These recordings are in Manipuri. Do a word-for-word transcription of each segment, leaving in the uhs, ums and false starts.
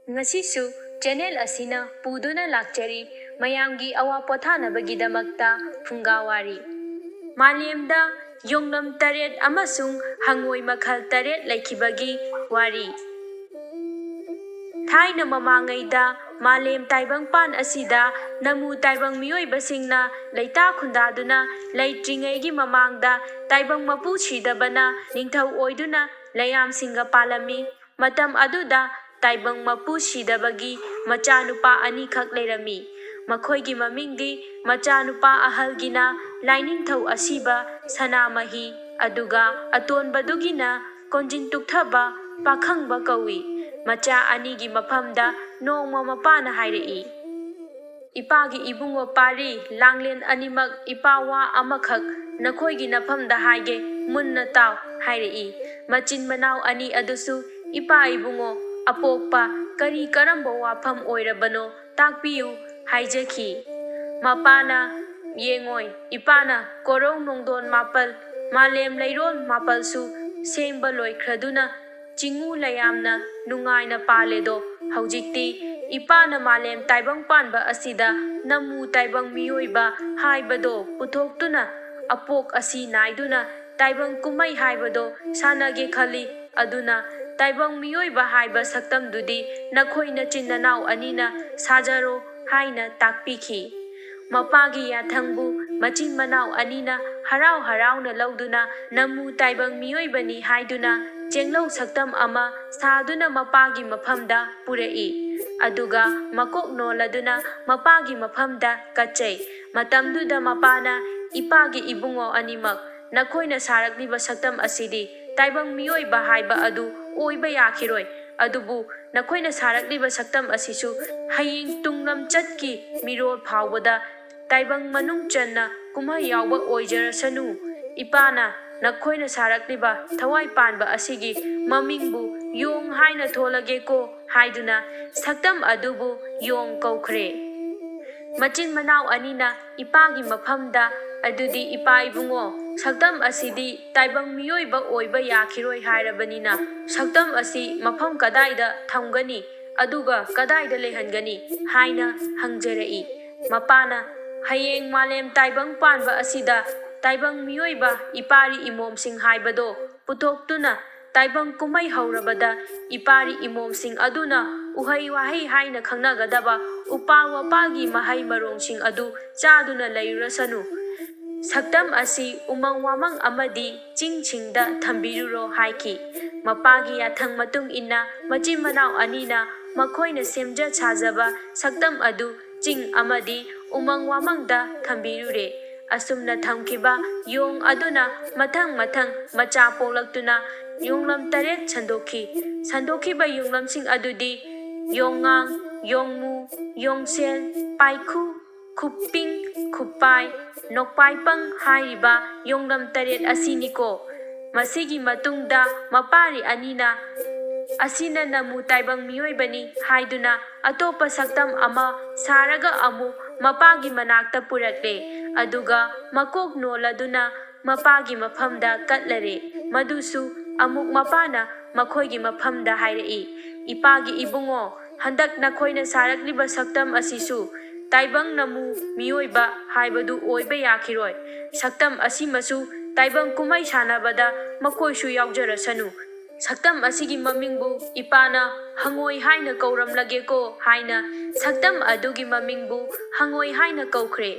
ꯉꯁꯤꯁꯨ ꯆꯦꯅꯦꯜ ꯑꯁꯤꯅ ꯄꯨꯗꯨꯅ ꯂꯥꯛꯆꯔꯤ ꯃꯌꯥꯝꯒꯤ ꯑꯋꯥ ꯄꯣꯊꯥꯅꯕꯒꯤꯗꯃꯛꯇ ꯐꯨꯡꯒꯥ ꯋꯥꯔꯤ꯫ ꯃꯥꯂꯦꯝꯗ ꯌꯣꯡꯂꯝ ꯇꯔꯦꯠ ꯑꯃꯁꯨꯡ ꯍꯪꯉꯣꯏ ꯃꯈꯜ ꯇꯔꯦꯠ ꯂꯩꯈꯤꯕꯒꯤ ꯋꯥꯔꯤ꯫ ꯊꯥꯏꯅ ꯃꯃꯥꯡꯉꯩꯗ ꯃꯥꯂꯦꯝ ꯇꯥꯏꯕꯪꯄꯥꯟ ꯑꯁꯤꯗ ꯅꯃꯨ ꯇꯥꯏꯕꯪ ꯃꯤꯑꯣꯏꯕꯁꯤꯡꯅ ꯂꯩꯇꯥ ꯈꯨꯟꯗꯥꯗꯨꯅ ꯂꯩꯇ꯭ꯔꯤꯉꯩꯒꯤ ꯃꯃꯥꯡꯗ ꯇꯥꯏꯕꯪ ꯃꯄꯨ ꯁꯤꯗꯕꯅ ꯅꯤꯡꯊꯧ ꯑꯣꯏꯗꯨꯅ ꯂꯩꯌꯥꯝꯁꯤꯡꯒ ꯄꯥꯜꯂꯝꯃꯤ꯫ ꯃꯇꯝ ꯑꯗꯨꯗ ꯇꯥꯏꯕꯪ ꯃꯄꯨ ꯁꯤꯗꯕꯒꯤ ꯃꯆꯥꯅꯨꯄꯥ ꯑꯅꯤꯈꯛ ꯂꯩꯔꯝꯃꯤ꯫ ꯃꯈꯣꯏꯒꯤ ꯃꯃꯤꯡꯗꯤ ꯃꯆꯥꯅꯨꯄꯥ ꯑꯍꯜꯒꯤꯅ ꯂꯥꯏꯅꯤꯡꯊꯧ ꯑꯁꯤꯕ ꯁꯅꯥꯃꯍꯤ, ꯑꯗꯨꯒ ꯑꯇꯣꯟꯕꯗꯨꯒꯤꯅ ꯀꯣꯟꯖꯤꯟ ꯇꯨꯛꯊꯕ ꯄꯥꯈꯪꯕ ꯀꯧꯏ꯫ ꯃꯆꯥ ꯑꯅꯤꯒꯤ ꯃꯐꯝꯗ ꯅꯣꯡꯃ ꯃꯄꯥꯅ ꯍꯥꯏꯔꯛꯏ, "ꯏꯄꯥꯒꯤ ꯏꯕꯨꯡꯉꯣ ꯄꯥꯔꯤ, ꯂꯥꯡꯂꯦꯟ ꯑꯅꯤꯃꯛ, ꯏꯄꯥ ꯋꯥ ꯑꯃꯈꯛ ꯅꯈꯣꯏꯒꯤ ꯅꯐꯝꯗ ꯍꯥꯏꯒꯦ, ꯃꯨꯟꯅ ꯇꯥꯎ" ꯍꯥꯏꯔꯛꯏ꯫ ꯃꯆꯤꯟ ꯃꯅꯥꯎ ꯑꯅꯤ ꯑꯗꯨꯁꯨ ꯏꯄꯥ ꯏꯕꯨꯡꯉꯣ ꯑꯄꯣꯛꯄ ꯀꯔꯤ ꯀꯔꯝꯕ ꯋꯥꯐꯝ ꯑꯣꯏꯔꯕꯅꯣ ꯇꯥꯛꯄꯤꯌꯨ ꯍꯥꯏꯖꯈꯤ꯫ ꯃꯄꯥꯅ, "ꯌꯦꯡꯉꯣꯏ, ꯏꯄꯥꯅ ꯀꯣꯔꯧ ꯅꯣꯡꯗꯣꯟ ꯃꯥꯄꯜ, ꯃꯥꯂꯦꯝ ꯂꯩꯔꯣꯜ ꯃꯥꯄꯜꯁꯨ ꯁꯦꯝꯕ ꯂꯣꯏꯈ꯭ꯔꯗꯨꯅ ꯆꯤꯡꯉꯨ ꯂꯩꯌꯥꯝꯅ ꯅꯨꯡꯉꯥꯏꯅ ꯄꯥꯜꯂꯦꯗꯣ꯫ ꯍꯧꯖꯤꯛꯇꯤ ꯏꯄꯥꯅ ꯃꯥꯂꯦꯝ ꯇꯥꯏꯕꯪ ꯄꯥꯟꯕ ꯑꯁꯤꯗ ꯅꯃꯨ ꯇꯥꯏꯕꯪ ꯃꯤꯑꯣꯏꯕ ꯍꯥꯏꯕꯗꯣ ꯄꯨꯊꯣꯛꯇꯨꯅ ꯑꯄꯣꯛ ꯑꯁꯤ ꯅꯥꯏꯗꯨꯅ ꯇꯥꯏꯕꯪ ꯀꯨꯝꯍꯩ ꯍꯥꯏꯕꯗꯣ ꯁꯥꯟꯅꯒꯦ ꯈꯜꯂꯤ꯫ ꯑꯗꯨꯅ ꯇꯥꯏꯕꯪ ꯃꯤꯑꯣꯏꯕ ꯍꯥꯏꯕ ꯁꯛꯇꯝꯗꯨꯗꯤ ꯅꯈꯣꯏ ꯅꯆꯤꯟ ꯅꯅꯥꯎ ꯑꯅꯤꯅ ꯁꯥꯖꯔꯣ" ꯍꯥꯏꯅ ꯇꯥꯛꯄꯤꯈꯤ꯫ ꯃꯄꯥꯒꯤ ꯌꯥꯊꯪꯕꯨ ꯃꯆꯤꯟ ꯃꯅꯥꯎ ꯑꯅꯤꯅ ꯍꯔꯥꯎ ꯍꯔꯥꯎꯅ ꯂꯧꯗꯨꯅ ꯅꯃꯨ ꯇꯥꯏꯕꯪ ꯃꯤꯑꯣꯏꯕꯅꯤ ꯍꯥꯏꯗꯨꯅ ꯆꯦꯡꯂꯧ ꯁꯛꯇꯝ ꯑꯃ ꯁꯥꯗꯨꯅ ꯃꯄꯥꯒꯤ ꯃꯐꯝꯗ ꯄꯨꯔꯛꯏ꯫ ꯑꯗꯨꯒ ꯃꯀꯣꯛ ꯅꯣꯜꯂꯗꯨꯅ ꯃꯄꯥꯒꯤ ꯃꯐꯝꯗ ꯀꯠꯆꯩ꯫ ꯃꯇꯝꯗꯨꯗ ꯃꯄꯥꯅ, "ꯏꯄꯥꯒꯤ ꯏꯕꯨꯡꯉꯣ ꯑꯅꯤꯃꯛ, ꯅꯈꯣꯏꯅ ꯁꯥꯔꯛꯂꯤꯕ ꯁꯛꯇꯝ ꯑꯁꯤꯗꯤ ꯇꯥꯏꯕꯪ ꯃꯤꯑꯣꯏꯕ ꯍꯥꯏꯕ ꯑꯗꯨ ꯑꯣꯏꯕ ꯌꯥꯈꯤꯔꯣꯏ꯫ ꯑꯗꯨꯕꯨ ꯅꯈꯣꯏꯅ ꯁꯥꯔꯛꯂꯤꯕ ꯁꯛꯇꯝ ꯑꯁꯤꯁꯨ ꯍꯌꯦꯡ ꯇꯨꯡꯂꯝꯆꯠꯀꯤ ꯃꯤꯔꯣꯜ ꯐꯥꯎꯕꯗ ꯇꯥꯏꯕꯪ ꯃꯅꯨꯡ ꯆꯟꯅ ꯀꯨꯝꯍꯩ ꯌꯥꯎꯕ ꯑꯣꯏꯖꯔꯁꯅꯨ꯫ ꯏꯄꯥꯅ ꯅꯈꯣꯏꯅ ꯁꯥꯔꯛꯂꯤꯕ ꯊꯋꯥꯏ ꯄꯥꯟꯕ ꯑꯁꯤꯒꯤ ꯃꯃꯤꯡꯕꯨ ꯌꯣꯡ ꯍꯥꯏꯅ ꯊꯣꯜꯂꯒꯦꯀꯣ" ꯍꯥꯏꯗꯨꯅ ꯁꯛꯇꯝ ꯑꯗꯨꯕꯨ ꯌꯣꯡ ꯀꯧꯈ꯭ꯔꯦ꯫ ꯃꯆꯤꯟ ꯃꯅꯥꯎ ꯑꯅꯤꯅ ꯏꯄꯥꯒꯤ ꯃꯐꯝꯗ, "ꯑꯗꯨꯗꯤ ꯏꯄꯥ ꯏꯕꯨꯡꯉꯣ, ꯁꯛꯇꯝ ꯑꯁꯤꯗꯤ ꯇꯥꯏꯕꯪ ꯃꯤꯑꯣꯏꯕ ꯑꯣꯏꯕ ꯌꯥꯈꯤꯔꯣꯏ ꯍꯥꯏꯔꯕꯅꯤꯅ ꯁꯛꯇꯝ ꯑꯁꯤ ꯃꯐꯝ ꯀꯗꯥꯏꯗ ꯊꯝꯒꯅꯤ? ꯑꯗꯨꯒ ꯀꯗꯥꯏꯗ ꯂꯩꯍꯟꯒꯅꯤ?" ꯍꯥꯏꯅ ꯍꯪꯖꯔꯛꯏ꯫ ꯃꯄꯥꯅ, "ꯍꯌꯦꯡ ꯃꯥꯂꯦꯝ ꯇꯥꯏꯕꯪ ꯄꯥꯟꯕ ꯑꯁꯤꯗ ꯇꯥꯏꯕꯪ ꯃꯤꯑꯣꯏꯕ ꯏꯄꯥꯔꯤ ꯏꯃꯣꯝꯁꯤꯡ ꯍꯥꯏꯕꯗꯣ ꯄꯨꯊꯣꯛꯇꯨꯅ, ꯇꯥꯏꯕꯪ ꯀꯨꯝꯍꯩ ꯍꯧꯔꯕꯗ ꯏꯄꯥꯔꯤ ꯏꯃꯣꯝꯁꯤꯡ ꯑꯗꯨꯅ ꯎꯍꯩ ꯋꯥꯍꯩ ꯍꯥꯏꯅ ꯈꯪꯅꯒꯗꯕ ꯎꯄꯥꯜ ꯋꯥꯄꯥꯜꯒꯤ ꯃꯍꯩ ꯃꯔꯣꯡꯁꯤꯡ ꯑꯗꯨ ꯆꯥꯗꯨꯅ ꯂꯩꯔꯨꯔꯁꯅꯨ꯫ ꯁꯛꯇꯝ ꯑꯁꯤ ꯎꯃꯪ ꯋꯥꯃꯪ ꯑꯃꯗꯤ ꯆꯤꯡꯁꯤꯡꯗ ꯊꯝꯕꯤꯔꯨꯔꯣ" ꯍꯥꯏꯈꯤ꯫ ꯃꯄꯥꯒꯤ ꯌꯥꯊꯪ ꯃꯇꯨꯡ ꯏꯟꯅ ꯃꯆꯤꯟ ꯃꯅꯥꯎ ꯑꯅꯤꯅ ꯃꯈꯣꯏꯅ ꯁꯦꯝꯖ ꯁꯥꯖꯕ ꯁꯛꯇꯝ ꯑꯗꯨ ꯆꯤꯡ ꯑꯃꯗꯤ ꯎꯃꯪ ꯋꯥꯃꯪꯗ ꯊꯝꯕꯤꯔꯨꯔꯦ꯫ ꯑꯁꯨꯝꯅ ꯊꯝꯈꯤꯕ ꯌꯣꯡ ꯑꯗꯨꯅ ꯃꯊꯪ ꯃꯊꯪ ꯃꯆꯥ ꯄꯣꯛꯂꯛꯇꯨꯅ ꯌꯣꯡꯂꯝ ꯇꯔꯦꯠ ꯁꯟꯗꯣꯛꯈꯤ꯫ ꯁꯟꯗꯣꯛꯈꯤꯕ ꯌꯣꯡꯂꯝꯁꯤꯡ ꯑꯗꯨꯗꯤ ꯌꯣꯡꯉꯥꯡ, ꯌꯣꯡꯃꯨ, ꯌꯣꯡꯁꯦꯜ, ꯄꯥꯏꯈꯨ, ꯈꯨꯞꯄꯤꯡ, ꯈꯨꯞꯄꯥꯏ, ꯅꯣꯛꯄꯥꯏꯄꯪ ꯍꯥꯏꯔꯤꯕ ꯌꯣꯡꯂꯝ ꯇꯔꯦꯠ ꯑꯁꯤꯅꯤꯀꯣ꯫ ꯃꯁꯤꯒꯤ ꯃꯇꯨꯡꯗ ꯃꯄꯥꯔꯤ ꯑꯅꯤꯅ, "ꯑꯁꯤꯅ ꯅꯃꯨ ꯇꯥꯏꯕꯪ ꯃꯤꯑꯣꯏꯕꯅꯤ" ꯍꯥꯏꯗꯨꯅ ꯑꯇꯣꯞꯄ ꯁꯛꯇꯝ ꯑꯃ ꯁꯥꯔꯒ ꯑꯃꯨꯛ ꯃꯄꯥꯒꯤ ꯃꯅꯥꯛꯇ ꯄꯨꯔꯛꯂꯦ꯫ ꯑꯗꯨꯒ ꯃꯀꯣꯛ ꯅꯣꯜꯂꯗꯨꯅ ꯃꯄꯥꯒꯤ ꯃꯐꯝꯗ ꯀꯠꯂꯔꯦ꯫ ꯃꯗꯨꯁꯨ ꯑꯃꯨꯛ ꯃꯄꯥꯅ ꯃꯈꯣꯏꯒꯤ ꯃꯐꯝꯗ ꯍꯥꯏꯔꯛꯏ, "ꯏꯄꯥꯒꯤ ꯏꯕꯨꯡꯉꯣ, ꯍꯟꯗꯛ ꯅꯈꯣꯏꯅ ꯁꯥꯔꯛꯂꯤꯕ ꯁꯛꯇꯝ ꯑꯁꯤꯁꯨ ꯇꯥꯏꯕꯪ ꯅꯃꯨ ꯃꯤꯑꯣꯏꯕ ꯍꯥꯏꯕꯗꯨ ꯑꯣꯏꯕ ꯌꯥꯈꯤꯔꯣꯏ꯫ ꯁꯛꯇꯝ ꯑꯁꯤꯃꯁꯨ ꯇꯥꯏꯕꯪ ꯀꯨꯝꯍꯩ ꯁꯥꯟꯅꯕꯗ ꯃꯈꯣꯏꯁꯨ ꯌꯥꯎꯖꯔꯁꯅꯨ"꯫ ꯁꯛꯇꯝ ꯑꯁꯤꯒꯤ ꯃꯃꯤꯡꯕꯨ ꯏꯄꯥꯅ ꯍꯪꯉꯣꯏ ꯍꯥꯏꯅ ꯀꯧꯔꯝꯂꯒꯦꯀꯣ ꯍꯥꯏꯅ ꯁꯛꯇꯝ ꯑꯗꯨꯒꯤ ꯃꯃꯤꯡꯕꯨ ꯍꯪꯉꯣꯏ ꯍꯥꯏꯅ ꯀꯧꯈ꯭ꯔꯦ꯫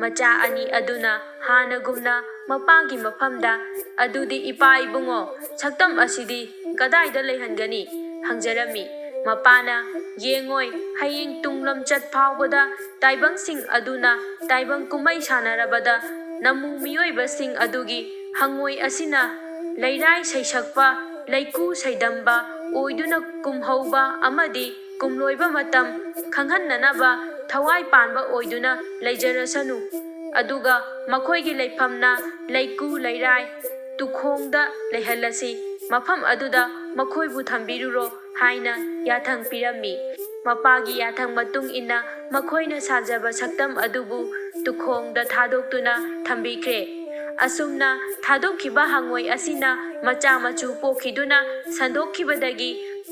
ꯃꯆꯥ ꯑꯅꯤ ꯑꯗꯨꯅ ꯍꯥꯟꯅꯒꯨꯝꯅ ꯃꯄꯥꯒꯤ ꯃꯐꯝꯗ, "ꯑꯗꯨꯗꯤ ꯏꯄꯥ ꯏꯕꯨꯡꯉꯣ, ꯁꯛꯇꯝ ꯑꯁꯤꯗꯤ ꯀꯗꯥꯏꯗ ꯂꯩꯍꯟꯒꯅꯤ?" ꯍꯪꯖꯔꯝꯃꯤ꯫ ꯃꯄꯥꯅ, "ꯌꯦꯡꯉꯣꯏ, ꯍꯌꯦꯡ ꯇꯨꯡ ꯂꯝꯆꯠ ꯐꯥꯎꯕꯗ ꯇꯥꯏꯕꯪꯁꯤꯡ ꯑꯗꯨꯅ ꯇꯥꯏꯕꯪ ꯀꯨꯝꯍꯩ ꯁꯥꯟꯅꯔꯕꯗ ꯅꯃꯨ ꯃꯤꯑꯣꯏꯕꯁꯤꯡ ꯑꯗꯨꯒꯤ ꯍꯪꯉꯣꯏ ꯑꯁꯤꯅ ꯂꯩꯔꯥꯏ ꯁꯩꯁꯛꯄ, ꯂꯩꯀꯨ ꯁꯩꯗꯝꯕ ꯑꯣꯏꯗꯨꯅ ꯀꯨꯝꯍꯧꯕ ꯑꯃꯗꯤ ꯀꯨꯝꯂꯣꯏꯕ ꯃꯇꯝ ꯈꯪꯍꯟꯅꯅꯕ ꯊꯋꯥꯏ ꯄꯥꯟꯕ ꯑꯣꯏꯗꯨꯅ ꯂꯩꯖꯔꯁꯅꯨ꯫ ꯑꯗꯨꯒ ꯃꯈꯣꯏꯒꯤ ꯂꯩꯐꯝꯅ ꯂꯩꯀꯨ ꯂꯩꯔꯥꯏ ꯇꯨꯈꯣꯡꯗ ꯂꯩꯍꯜꯂꯁꯤ꯫ ꯃꯐꯝ ꯑꯗꯨꯗ ꯃꯈꯣꯏꯕꯨ ꯊꯝꯕꯤꯔꯨꯔꯣ" ꯍꯥꯏꯅ ꯌꯥꯊꯪ ꯄꯤꯔꯝꯃꯤ꯫ ꯃꯄꯥꯒꯤ ꯌꯥꯊꯪ ꯃꯇꯨꯡ ꯏꯟꯅ ꯃꯈꯣꯏꯅ ꯁꯥꯖꯕ ꯁꯛꯇꯝ ꯑꯗꯨꯕꯨ ꯇꯨꯈꯣꯡꯗ ꯊꯥꯗꯣꯛꯇꯨꯅ ꯊꯝꯕꯤꯈ꯭ꯔꯦ꯫ ꯑꯁꯨꯝꯅ ꯊꯥꯗꯣꯛꯈꯤꯕ ꯍꯪꯉꯣꯏ ꯑꯁꯤꯅ ꯃꯆꯥ ꯃꯆꯨ ꯄꯣꯛꯈꯤꯗꯨꯅ ꯁꯟꯗꯣꯛꯈꯤꯕꯗꯒꯤ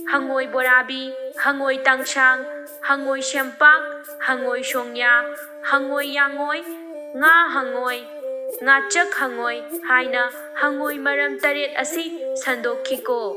ꯍꯉꯣꯏ ꯕꯣꯔꯥꯕꯤ, ꯍꯉꯣꯏ ꯇꯥꯡꯁꯥꯡ, ꯍꯉꯣꯏ ꯁꯦꯝꯄꯥꯛ, ꯍꯉꯣꯏ ꯁꯣꯡꯌꯥ, ꯍꯉꯣꯏ ꯌꯥꯉꯣꯏ, ꯉꯥ ꯍꯉꯣꯏ, ꯉꯥꯆꯛ ꯍꯉꯣꯏ ꯍꯥꯏꯅ ꯍꯉꯣꯏ ꯃꯔꯝ ꯇꯔꯦꯠ ꯑꯁꯤ ꯁꯟꯗꯣꯛꯈꯤꯀꯣ꯫